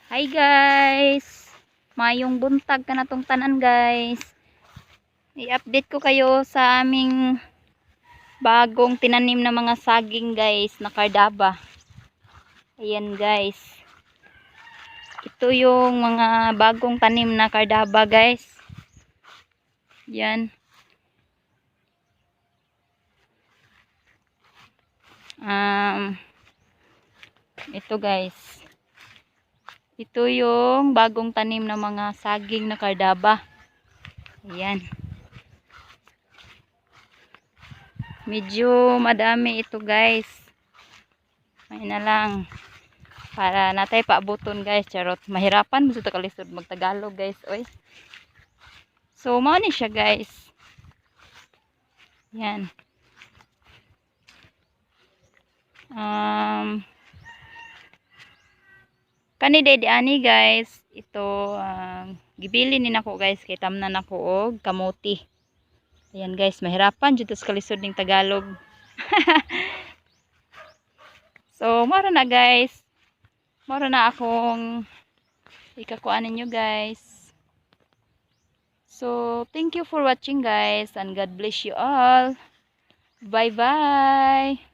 Hi guys! Mayong buntag kanatong tanan, guys. I-update ko kayo sa aming bagong tinanim na mga saging, guys, na cardaba. Ayan, guys. Ito yung mga bagong tanim na cardaba, guys. Yan. Ito, guys. Ito yung bagong tanim na mga saging na cardaba. Ayan. Medyo madami ito, guys. May na lang. Para natay paabuton, guys. Charot. Mahirapan mo sa kalisod magtagalog, guys. Oy. So mao ni siya, guys. Yan. Kani day ani, guys, ito gibili ni nako, guys, kay tamnan nako og kamote. Ayan guys, mahirapan jud sa kalisod ning Tagalog. So mao na, guys. Mao na akong ikakuan ninyo, guys. So thank you for watching, guys, and God bless you all. Bye bye.